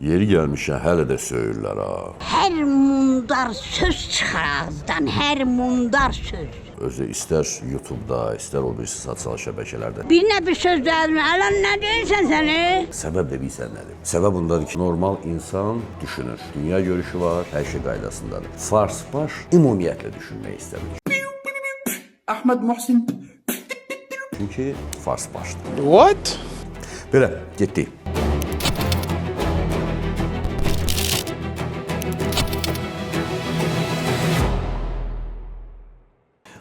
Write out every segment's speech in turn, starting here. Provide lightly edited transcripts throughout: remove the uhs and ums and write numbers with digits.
Yeri gəlmişən hələ də söyürlər ha. Hər mundar söz çıxar ağızdan, hər mundar söz. Özü istər YouTube-da, istər o birisi sosial şəbəkələrdə. Birinə bir söz deyəlim, əlan nə deyirsən sən? E? Səbəb də bilirsən nədir? Səbəb bundadır ki, normal insan düşünür. Dünya görüşü var, hər şey qaydasındadır. Farsbaş ümumiyyətlə düşünmək istəmir. احمد محسن Çünki farsbaşdır. What? Belə, getdik.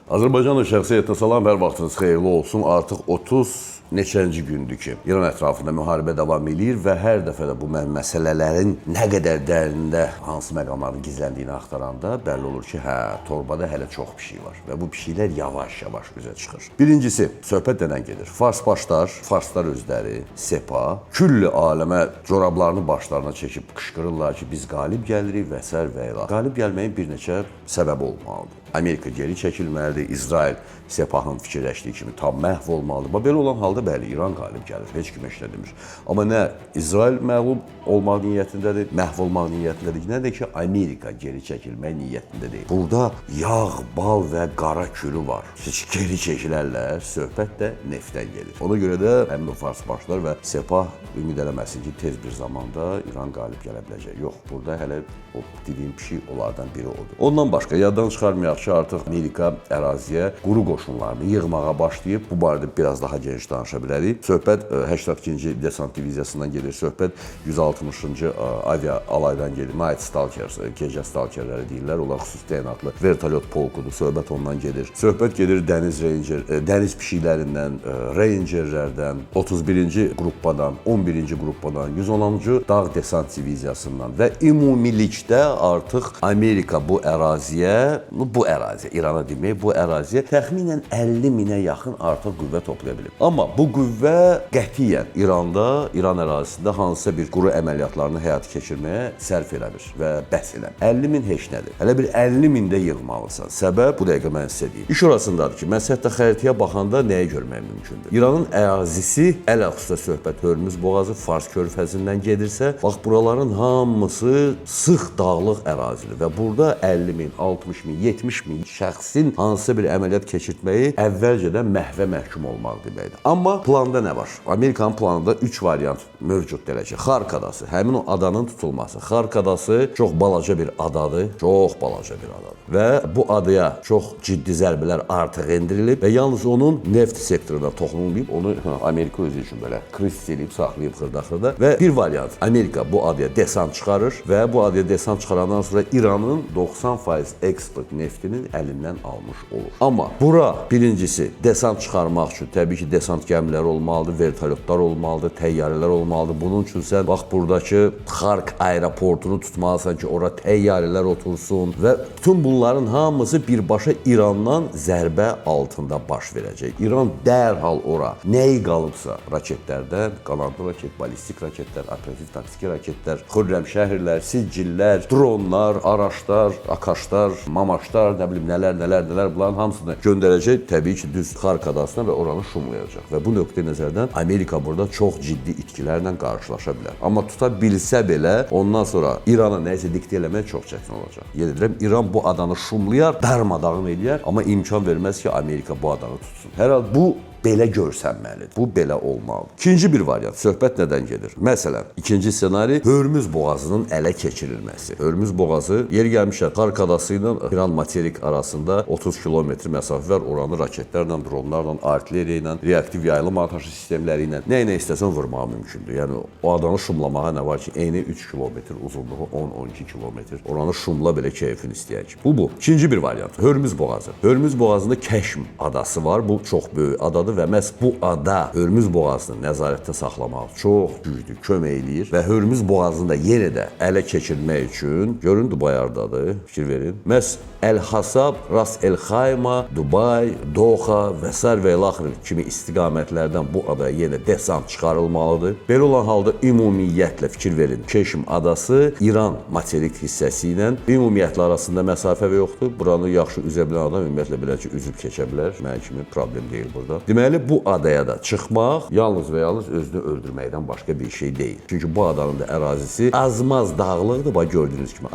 Azərbaycanla şəxsi heyətinə salam, hər vaxtınız xeyirli olsun. Artıq 30 neçənci gündür ki, İran ətrafında müharibə davam eləyir və hər dəfə də bu məsələlərin nə qədər dərində hansı məqamların gizləndiyini axtaranda bəlli olur ki, hə, torbada hələ çox pişik var və bu pişiklər yavaş-yavaş üzə çıxır. Birincisi, söhbət nədən gedir? Farsbaşlar, farslar özləri, Sepa, küllü aləmə corablarını başlarına çəkib qışqırırlar ki, biz qalib gəlirik və sair və ilə. Qalib gəlməyin bir neçə səbəbi olmalıdır. Amerika geri çəkilməlidir, İsrail Sepahın fikirləşdiyi kimi tam məhv olmalıdır. Bax belə olan halda bəli, İran qalib gəlir, heç kim heç nə demir. Amma nə İsrail məğlub olmaq niyyətindədir, məhv olmaq niyyətindədir, nə də ki Amerika geri çəkilmək niyyətində deyil. Burada yağ, bal və qara kürü var. Heç geri çəkilərlər, söhbət də neftdən gedir. Ona görə də həmin o farsbaşlar və Sepah ümid eləməsin ki, tez bir zamanda İran qalib gələ biləcək. Yox, burada hələ o dediyim pişik onlardan biri odur. Ondan başqa yaddan çıxarmayaq ki, artıq Amerika əraziyə quru qoşunlarını yığmağa başlayıb. Bu barədə biraz daha geniş danışa bilərik. Söhbət 82-ci desant diviziyasından gedir, söhbət 160-cı avia alaydan gedir. Night Stalkers, gecə stalkerləri deyirlər. Onlar xüsusi təyinatlı vertolyot polkudur. Söhbət ondan gedir. Söhbət gedir dəniz Ranger, dəniz pişiklərindən, Rangerlərdən, 31-ci qruppadan, 11-ci qruppadan, 110-cu dağ desant diviziyasından və ümumilikdə artıq Amerika bu əraziyə, bu əraziyə, İrana demək, bu əraziyə təxminən 50 minə yaxın artıq qüvvə toplaya bilib. Amma bu qüvvə qətiyyən İranda, İran ərazisində hansısa bir quru əməliyyatlarını həyata keçirməyə sərf eləmir və bəs eləmir. 50 min heç nədir. Hələ bir 50 min də yığmalısan. Səbəb bu dəqiqə mən sizə deyim. İş orasındadır ki, mən hətta xəritəyə baxanda nəyi görmək mümkündür? İranın ərazisi ələxüsusda söhbət Hörmüz boğazı, Fars körfəzindən gedirsə, bax buraların hamısı sıx dağlıq ərazidir və burada 50 min, 60 min, 70 min şəxsin hansısa bir əməliyyat keçirtməyi əvvəlcədən məhvə məhkum olmaq deməkdir. Amma planda nə var? Amerikanın planında 3 variant mövcuddur elə ki, Xark adası, həmin o adanın tutulması. Xark adası çox balaca bir adadır, çox balaca bir adadır və bu adaya çox ciddi zərbələr artıq endirilib və yalnız onun neft sektoruna toxunulmayıb, onu Amerika özü üçün belə kriz eləyib saxlayıb xırda-xırda və bir variant Amerika bu adaya desant çıxarır və bu adaya desant çıxarandan sonra İranın 90% eksport neftinin əlindən almış olur. Amma bura birincisi desant çıxarmaq üçün təbii ki, desant gəmiləri olmalıdır, vertolyotlar olmalıdır, təyyarələr olmalıdır. Bunun üçün sən bax buradakı Xark aeroportunu tutmalısan ki, ora təyyarələr otursun və bütün bunların hamısı birbaşa İrandan zərbə altında baş verəcək. İran dərhal ora nəyi qalıbsa raketlərdən, qanadlı raket, ballistik raketlər, operativ taktiki raketlər, Xürrəmşəhərlər, Sicillər, dronlar, Araşlar, Akaşlar, Mamaşlar, nə bilim nələr, nələr, nələr bunların hamısını göndərəcək təbii ki, düz Xark adasına və oranı şumlayacaq. Və bu nöqteyi nəzərdən Amerika burada çox ciddi itkilərlə qarşılaşa bilər. Amma tuta bilsə belə ondan sonra İrana nəyisə diktə eləmək çox çətin olacaq. Yenə deyirəm, İran bu adanı şumlayar, darmadağın eləyər, amma imkan verməz ki, Amerika bu adanı tutsun. Hər hal bu belə görsənməlidir. Bu belə olmalıdır. İkinci bir variant, söhbət nədən gedir? Məsələn, ikinci ssenari Hörmüz boğazının ələ keçirilməsi. Hörmüz boğazı yeri gəlmişlər Xark adası ilə İran materik arasında 30 kilometr məsafə var. Oranı raketlərlə, dronlarla, artilleriya ilə, reaktiv yaylım atəşi sistemləri ilə nə ilə istəsən vurmağa mümkündür. Yəni o adanı şumlamağa nə var ki, eyni 3 kilometr uzunluğu 10-12 kilometr. Oranı şumla belə keyfin istəyən kimi. Bu. İkinci bir variant Hörmüz boğazı. Hörmüz boğazında Kəşm adası var. Bu çox böyük adadır və məhz bu ada Hörmüz boğazını nəzarətdə saxlamaq çox güclü kömək eləyir və Hörmüz boğazını da yenə də ələ keçirmək üçün görün Dubay hardadır, fikir verin. Məhz Əl-Hasab, Ras El Xayma, Dubay, Doha və sair və ilaxır kimi istiqamətlərdən bu adaya yenə desant çıxarılmalıdır. Belə olan halda ümumiyyətlə fikir verin, Keşm adası İran materik hissəsi ilə ümumiyyətlə arasında məsafə yoxdur. Buranı yaxşı üzə bilən adam ümumiyyətlə belə ki, üzüb keçə bilər. Mənim kimi problem deyil burada. Deməli Deməli, bu adaya da çıxmaq yalnız və yalnız özünü öldürməkdən başqa bir şey deyil. Çünki bu adanın da ərazisi azmaz dağlıqdır, bax gördüyünüz kimi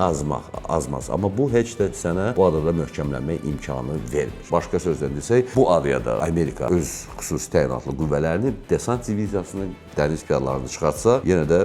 azmaz. Amma bu heç də sənə bu adada möhkəmlənmək imkanı vermir. Başqa sözlə desək, bu adaya da Amerika öz xüsusi təyinatlı qüvvələrini, desant diviziyasını, dəniz piyadalarını çıxartsa, yenə də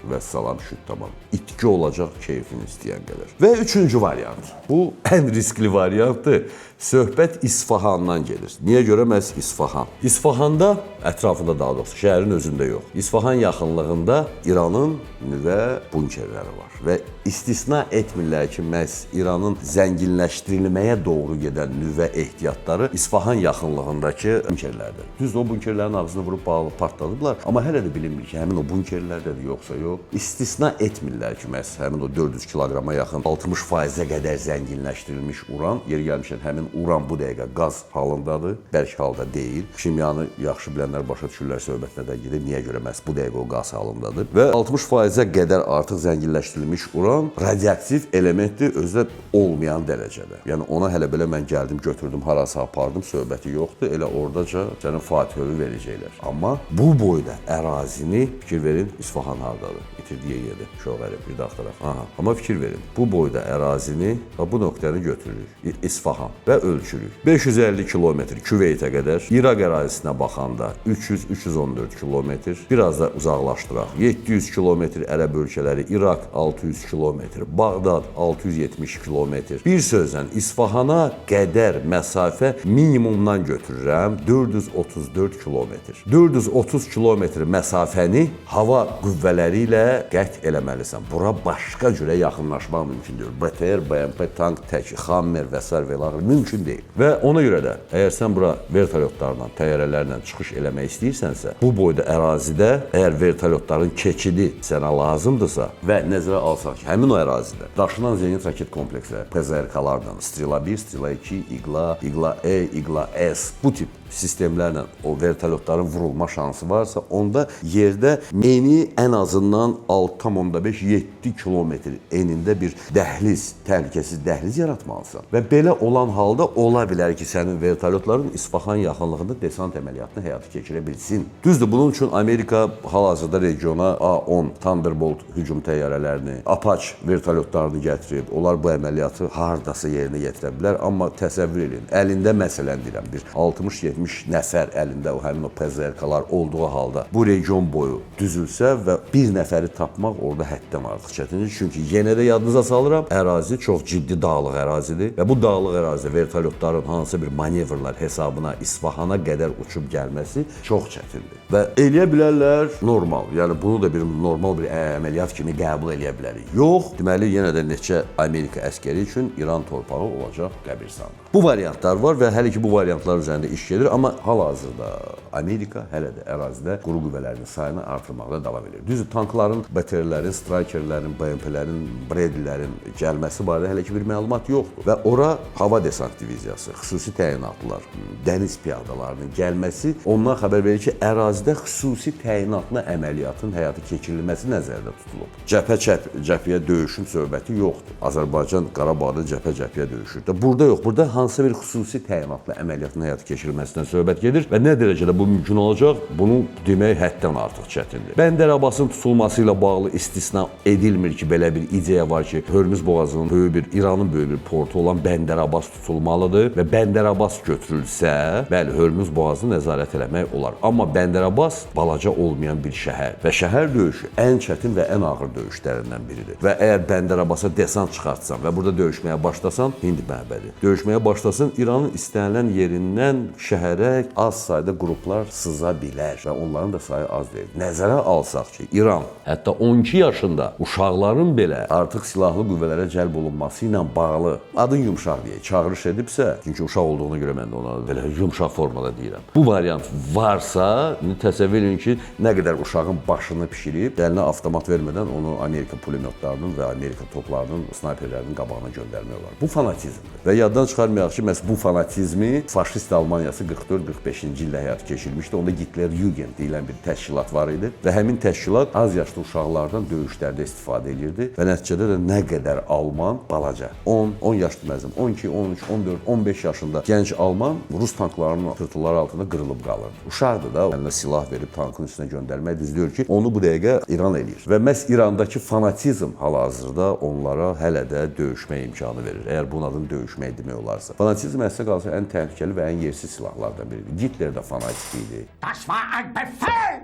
vəssalam, şüt tamam. İtki olacaq keyfini istəyən qədər. Və üçüncü variant. Bu ən riskli variantdır. Söhbət İsfahandan gedir. Niyə görə məhz İsfahan? İsfahanda, ətrafında daha doğrusu, şəhərin özündə yox. İsfahan yaxınlığında İranın nüvə bunkerləri var və istisna etmirlər ki, məhz İranın zənginləşdirilməyə doğru gedən nüvə ehtiyatları İsfahan yaxınlığındakı bunkerlərdir. Düzdür, o bunkerlərin ağzını vurub bağlı partladıblar, amma hələ də bilinmir ki, həmin o bunkerlərdədir yoxsa yox. İstisna etmirlər ki, məhz həmin o 400 kiloqrama yaxın 60%-ə qədər zənginləşdirilmiş uran, yeri gəlmişkən həmin uran bu dəqiqə qaz halındadır, bərk halda deyil. Kimyanı yaxşı bilənlər başa düşürlər söhbət nədən gedir, niyə görə məhz bu dəqiqə o qaz halındadır. Və 60%-ə qədər artıq zənginləşdirilmiş uran radioaktiv elementdir, özü də olmayan dərəcədə. Yəni ona hələ belə mən gəldim, götürdüm, harasa apardım, söhbəti yoxdur. Elə ordaca sənin Fatihəvi verəcəklər. Amma bu boyda ərazini fikir verin, İsfahan hardadır? İtirdiyi yerdə. Çox qərib, bir də axtaraq. Aha. Amma fikir verin, bu boyda ərazini və bu nöqtəni götürürük. İsfahan və ölçürük. 550 kilometr Küveytə qədər, İraq ərazisinə baxanda 300-314 kilometr, biraz da uzaqlaşdıraq. 700 kilometr Ərəb ölkələri, İraq 600 kilometr, Bağdad 670 kilometr. Bir sözlə İsfahana qədər məsafə minimumdan götürürəm 434 kilometr. 430 kilometr məsafəni hava qüvvələri ilə qət eləməlisən. Bura başqa cürə yaxınlaşmaq mümkün deyil. BTR, BMP, tank, tək, Hammer və sair və ilaxır mümkün deyil. Və ona görə də əgər sən bura vertolyotlarla, təyyarələrlə çıxış eləmək istəyirsənsə, bu boyda ərazidə əgər vertolyotların keçidi sənə lazımdırsa və nəzərə alsaq ki, həmin o ərazidə daşınan zenit raket kompleksləri, PZRK-larla, Strela 1, Strela 2, İgla, İgla E, İgla S bu tip sistemlərlə o vertolyotların vurulma şansı varsa, onda yerdə eni ən azından 6,5-7 kilometr enində bir dəhliz, təhlükəsiz dəhliz yaratmalısan. Və belə olan halda ola bilər ki, sənin vertolyotların İsfahan yaxınlığında desant əməliyyatını həyata keçirə bilsin. Düzdür, bunun üçün Amerika hal-hazırda regiona A-10 Thunderbolt hücum təyyarələrini, Apache vertolyotlarını gətirib. Onlar bu əməliyyatı hardasa yerinə yetirə bilər, amma təsəvvür edin, əlində məsələn deyirəm, bir 60-70 nəfər əlində o həmin o PZRK-lar olduğu halda bu region boyu düzülsə və bir nəfəri tapmaq orada həddən artıq çətindir. Çünki yenə də yadınıza salıram, ərazi çox ciddi dağlıq ərazidir və bu dağlıq ərazidə vertolyotların hansısa bir manevrlar hesabına İsfahana qədər uçub gəlməsi çox çətindir. Və eləyə bilərlər normal, yəni bunu da bir normal bir əməliyyat kimi qəbul eləyə bilərik. Yox, deməli yenə də neçə Amerika əskəri üçün İran torpağı olacaq qəbirstanlıq. Bu variantlar var və hələ ki bu variantlar üzərində iş gedir, amma hal-hazırda Amerika hələ də ərazidə quru qüvvələrinin sayını artırmaqda davam edir. Düzdür, tankların, BTR-lərin, Strikerlərin, BMP-lərin, Bradley-lərin gəlməsi barədə hələ ki bir məlumat yoxdur və ora hava desant diviziyası, xüsusi təyinatlılar, dəniz piyadalarının gəlməsi ondan xəbər verir ki, ərazidə xüsusi təyinatlı əməliyyatın həyata keçirilməsi nəzərdə tutulub. Cəbhə-cəbhəyə döyüşün söhbəti yoxdur. Azərbaycan Qarabağda cəbhə-cəbhəyə döyüşür. Burada yox, burada hansısa bir xüsusi təyinatlı əməliyyatın həyata keçirilməsindən söhbət gedir və nə dərəcədə bu mümkün olacaq, bunu demək həddən artıq çətindir. Bəndər Abbasın tutulması ilə bağlı istisna edilmir ki, belə bir ideya var ki, Hörmüz boğazının böyük bir İranın böyük bir portu olan Bəndər Abbas tutulmalıdır və Bəndər Abbas götürülsə, bəli, Hörmüz boğazını nəzarət eləmək olar. Amma Bəndər Abbas balaca olmayan bir şəhər və şəhər döyüşü ən çətin və ən ağır döyüşlərindən biridir. Və əgər Bəndər Abbasa desant çıxartsan və burada döyüşməyə başlasan, Hind məbədi. Döyüşməyə başlasın, İranın istənilən yerindən şəhərə az sayda qruplar sıza bilər və onların da sayı az deyil. Nəzərə alsaq ki, İran hətta 12 yaşında uşaqların belə artıq silahlı qüvvələrə cəlb olunması ilə bağlı adın yumşaq deyək, çağırış edibsə, çünki uşaq olduğuna görə mən də ona belə yumşaq formada deyirəm. Bu variant varsa, indi təsəvvür edin ki, nə qədər uşağın başını bişirib, əlinə avtomat vermədən onu Amerika pulemyotlarının və Amerika toplarının, snayperlərinin qabağına göndərmək olar. Bu fanatizmdir. Və yaddan çıxarmayaq ki, məhz bu fanatizmi faşist Almaniyası 1944-45-ci ildə həyata keçirilmişdi. Onda Hitlerjugend deyilən bir təşkilat var idi və həmin təşkilat az yaşlı uşaqlardan döyüşlərdə istifadə edirdi və nəticədə də nə qədər alman balaca 10 yaş deməzdim, 12, 13, 14, 15 yaşında gənc alman rus tanklarının tırtılları altında qırılıb qalırdı. Uşaqdı da, əlinə silah verib tankın üstünə göndərmək düz deyir ki, onu bu dəqiqə İran eləyir. Və məhz İrandakı fanatizm hal-hazırda onlara hələ də döyüşmə imkanı verir. Əgər bunun adını döyüşmək demək olarsa. Fanatizm əslinə qalsa ən təhlükəli və ən yersiz silahlardan biridir. Hitler də fanatik idi. Das war ein Befehl!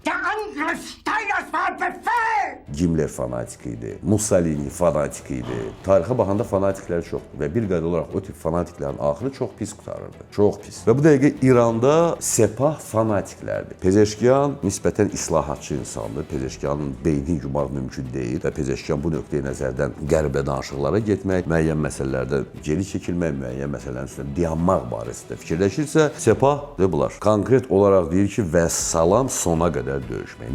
Der Angriff Steiners war ein Befehl! Gimler fanatik idi, Mussolini fanatik idi. Tarixə baxanda fanatiklər çoxdur və bir qayda olaraq o tip fanatiklərin axırı çox pis qurtarırdı. Çox pis. Və bu dəqiqə İranda Sepah fanatiklərdir. Pezeşkiyan nisbətən islahatçı insandır. Pezeşkiyanın beynini yumaq mümkün deyil və Pezeşkiyan bu nöqteyi nəzərdən Qərblə danışıqlara getmək, müəyyən məsələlərdə geri çəkilmək, müəyyən məsələlərin üstündə dayanmaq barəsində fikirləşirsə, Sepah də bunlar. Konkret olaraq deyir ki, vəssalam, sona qədər döyüşmək.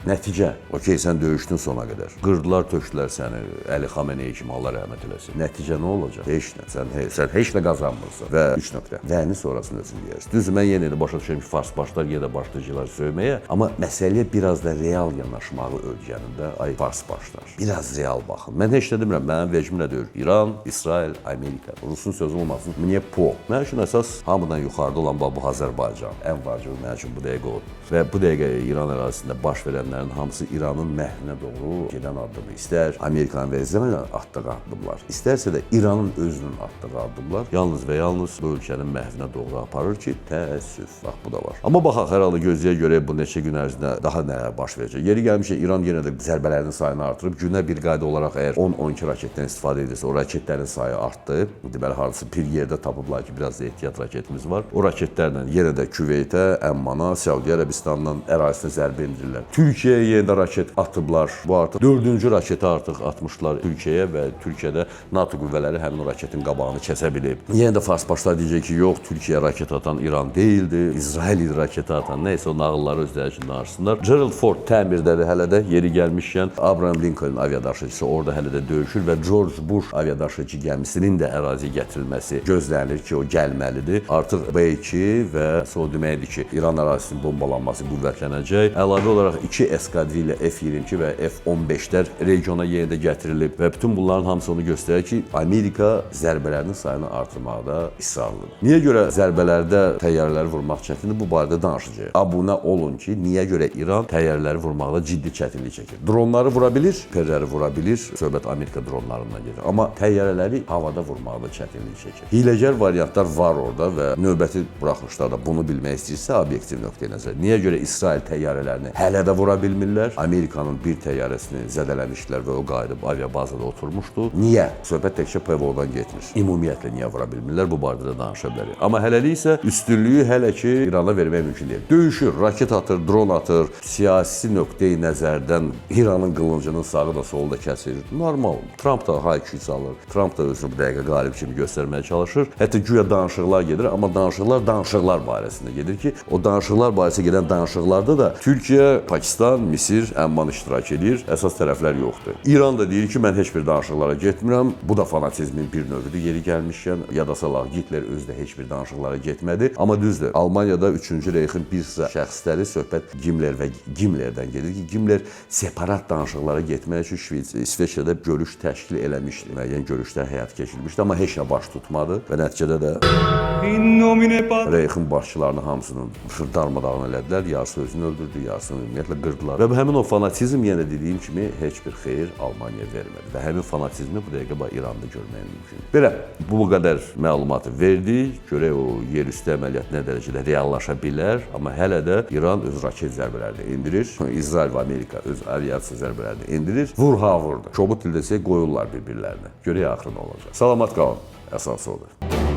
Nəticə. Okey, sən döyüşdün sona qədər. Qırdılar, tökdülər səni, Əli Xameneyi kimi, Allah rəhmət eləsin. Nəticə nə olacaq? Heç nə. Sən heç nə qazanmırsan. Və 3 nöqtə. Vəni sonrasını özün deyərsən. Düzdür, mən yenə də başa düşürəm ki, fars başlar yenə də başlayacaqlar söyməyə, amma məsələyə biraz da real yanaşmağı öyrənin də, ay fars başlar. Biraz real baxın. Mən heç nə demirəm. Mənim vecimə deyil. İran, İsrail, Amerika. Rusun sözü olmasın. Niyə po? Mənim üçün əsas hamıdan yuxarıda olan bax bu Azərbaycan. Ən vacibi mənim üçün bu dəqiqə odur. Və bu dəqiqə İran ərazisində baş verənlərin hamısı İranın məhvinə doğru gedən addımı. İstər Amerikanın və İsrailin atdığı addımlar, istərsə də İranın özünün atdığı addımlar yalnız və yalnız bu ölkənin məhvinə doğru aparır ki, təəssüf, bax bu da var. Amma baxaq, hər halda gözləyə görək bu neçə gün ərzində daha nələr baş verəcək. Yeri gəlmişsə İran yenə də zərbələrinin sayını artırıb. Günə bir qayda olaraq əgər 10-12 raketdən istifadə edirsə, o raketlərin sayı artdı. Deməli, hardasa bir yerdə tapıblar ki, biraz da ehtiyat raketimiz var. O raketlərlə yenə də Küveytə, Əmmana, Səudiyyə Ərəbistandan ərazisinə zərbə endirirlər. Türkiyəyə yenə də raket atıblar. Bu artıq 4-cü raketi artıq atmışlar Türkiyəyə və Türkiyədə NATO qüvvələri həmin o raketin qabağını kəsə bilib. Yenə də fars başlar deyəcək ki, yox, Türkiyəyə raket atan İran deyildi, İsrail idi raketi atan. Nəysə o nağılları özləri üçün danışsınlar. Gerald Ford təmirdədir hələ də, yeri gəlmişkən Abraham Lincoln aviadaşıcısı orada hələ də döyüşür və George Bush aviadaşıcı gəmisinin də əraziyə gətirilməsi gözlənilir ki, o gəlməlidir. Artıq B-2 və o deməkdir ki, İran ərazisinin bombalanması qüvvətlənəcək. Əlavə olaraq 2 eskadrilya F-22 və F-15-lər regiona yenə də gətirilib və bütün bunların hamısı onu göstərir ki, Amerika zərbələrinin sayını artırmaqda israrlıdır. Niyə görə zərbələrdə təyyarələri vurmaq çətindir? Bu barədə danışacağıq. Abunə olun ki, niyə görə İran təyyarələri vurmaqda ciddi çətinlik çəkir. Dronları vura bilir, perləri vura bilir, söhbət Amerika dronlarından gedir. Amma təyyarələri havada vurmaqda çətinlik çəkir. Hiləgər variantlar var orada və növbəti buraxılışlarda bunu bilmək istəyirsə obyektiv nöqteyi nəzər. Niyə görə İsrail təyyarələrini hələ də vura bilmirlər? Amerikanın bir təyyarəsini zədələmişdilər və o qayıdıb aviabazada oturmuşdu. Niyə? Söhbət təkcə PVO-dan getmir. Ümumiyyətlə niyə vura bilmirlər? Bu barədə də danışa bilərik. Amma hələlik isə üstünlüyü hələ ki İrana vermək mümkün deyil. Döyüşür, raket atır, dron atır. Siyasi nöqteyi nəzərdən İranın qılıncının sağı da solu da kəsir. Normal. Tramp da hay-küy salır. Tramp da özünü bu dəqiqə qalib kimi göstərməyə çalışır. Hətta güya danışıqlar gedir, amma danışıqlar danışıqlar barəsində gedir ki, o danışıqlar barəsində gedən danışıqlarda da Türkiyə, Pakistan, Misir, Əmman iştirak edir. Əsas tərəflər yoxdur. İran da deyir ki, mən heç bir danışıqlara getmirəm. Bu da fanatizmin bir növüdür. Yeri gəlmişkən yada salaq, Hitler özü də heç bir danışıqlara getmədi. Amma düzdür, Almaniyada 3-cü Reyxin bir sıra şəxsləri söhbət Gimler və Gimlerdən gedir ki, Gimler separat danışıqlara getmək üçün İsveçrədə görüş təşkil eləmişdi. Müəyyən görüşlər həyata keçirilmişdi, amma heç nə baş tutmadı və nəticədə də Reyxin başçılarını hamısını darmadağın elədilər, yarısı özünü öldürdü, yarısını ümumiyyətlə qırdılar. Və həmin o fanatizm yenə dediyim kimi heç bir xeyir Almaniyaya vermədi və həmin fanatizmi bu dəqiqə bax İranda görmək mümkündür. Belə, bu qədər məlumatı verdik. Görək o yerüstü əməliyyat nə dərəcədə reallaşa bilər, amma hələ də İran öz raket zərbələrini endirir. İsrail və Amerika öz aviasiya zərbələrini endirir. Vur ha vurdu. Kobud dildə desək qoyurlar bir-birlərinə. Görək axırı nə olacaq. Salamat qalın. Əsası odur.